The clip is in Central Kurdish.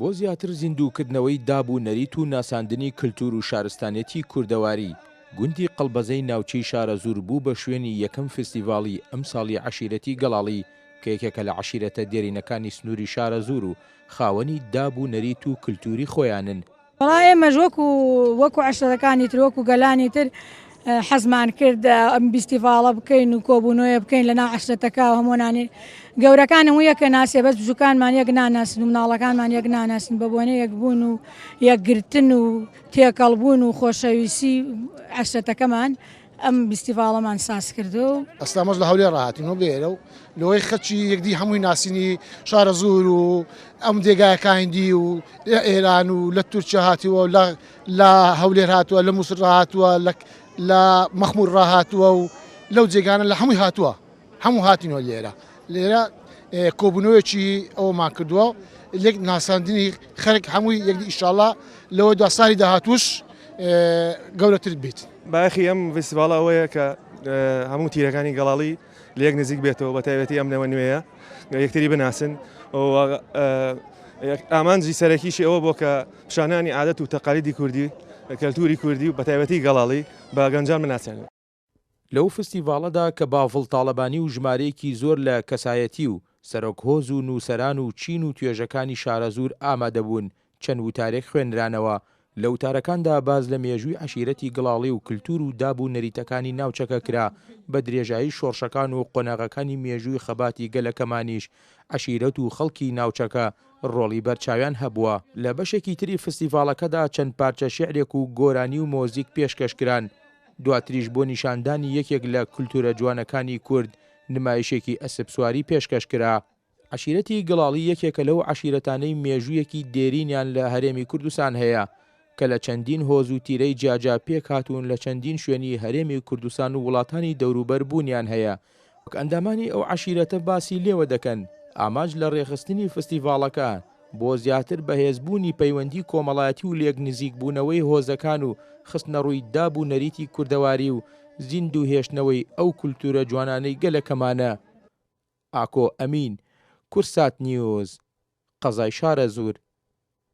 بۆ زیاتر زیندووکردنەوەی داب و نەریت و ناساندنی کلتور و شارستانیەتی کوردەواری، گوندی قەڵبەزەی ناوچەی شارەزوور بوو بە شوێنی یەکەم فستیڤاڵی ئەمساڵی عەشیرەتی گەڵاڵی کە یەکێکە لە عەشیرەتە دێرینەکانی سنووری شارەزوور و خاوەنی داب و نەریت و کلتوری خۆیانن. وەڵا ئێمەش وەکو وەکو عەشرەتەکانی تر وەکو گەلانی تر حەزمان کرد ئەم بیستیڤاڵە بکەین و کۆبوونەوەیە بکەین لەناو عەشرەتەکە و هەمووانانی گەورەکان هەموو یەکە ناسێ بەس بچووکانمان یەک ناناسن و مناڵەکانمان یەک ناناسن بە بۆنەی یەکبوون و یەکگرتن و تێکەڵبوون و خۆشەویستی عەشرەتەکەمان ئەم بیستیڤاڵەمان ساز کردو. ئەستا ئەمەش لە هەولێر ڕاهاتین و بێرە و لەوەی خەچی یەکدی هەمووی ناسینی شارەزوور و ئەم دێگایەکانی دی و لە ئێران و لە تورکیا هاتووە و لە لە هەولێر هاتووە لە مووسڵ ڕاهاتووە لە لە مەخمور ڕاهاتووە و لەو جێگانە لە هەمووی هاتووە هەموو هاتینەوە لێرە لێرە کۆبوونەوەیەکی ئەومان کردووە لێک ناساندنی خەرک هەمووی یەکدی ئیشاڵا لەوە دوا سالی داهاتوش گەورەتر بیت. بایەخی ئەم ڤیستیڤاڵە ئەوەیە کە هەموو تیرەکانی گەڵاڵی لە یەک نزیک بێتەوە بە تایبەتی ئەم نەوە نوێیە یەکتری بناسن و ئامانجی سەرەکیشی ئەوە بۆ کە پیشانانی عادەت و تەقالیدی کوردی کەلتوری کوردی و بە تایبەتی گەڵاڵی بە گەنجان بناسێنن. لەو فستیڤاڵەدا کە بافڵ تاڵەبانی و ژمارەیەکی زۆر لە کەسایەتی و سەرۆک هۆز و نووسەران و چین و توێژەکانی شارەزوور ئامادەبوون، چەند وتارێک خوێنرانەوە، لە وتارەکاندا باس لە مێژووی عەشیرەتی گڵاڵی و کلتور و داب و نەریتەکانی ناوچەکە کرا، بە درێژایی شۆڕشەکان و قۆناغەکانی مێژووی خەباتی گەلەکەمانیش عەشیرەت و خەڵکی ناوچەکە ڕۆڵی بەرچاویان هەبووە. لە بەشێکی تری فستیڤاڵەکەدا چەند پارچە شیعرێک و گۆرانی و مۆزیک پێشکەش کران، دواتریش بۆ نیشاندانی یەکێک لە کولتوورە جوانەکانی کورد نمایشێکی ئەسپسواری پێشکەش کرا. عەشیرەتی گڵاڵی یەکێکە لەو عەشیرەتانەی مێژوویەکی دێرینیان لە هەرێمی کوردستان هەیە کە لە چەندین هۆز و تیرەی جیاجیا پێکهاتوون لە چەندین شوێنی هەرێمی کوردستان و وڵاتانی دەوروبەر بوونیان هەیە وەک ئەندامانی ئەو عەشیرەتە باسی لێوە دەکەن ئامانج لە ڕێکخستنی فستیڤاڵەکە بۆ زیاتر بەهێزبوونی پەیوەندی کۆمەڵایەتی و لێکنزیکبوونەوەی هۆزەکان و خستنەڕووی داب و نەریتی کوردەواری و زیندوو هێشتنەوەی ئەو کولتوورە جوانانەی گەلەکەمانە. ئاکۆ ئەمین، کوردسات نیوز، قەزای شارەزوور.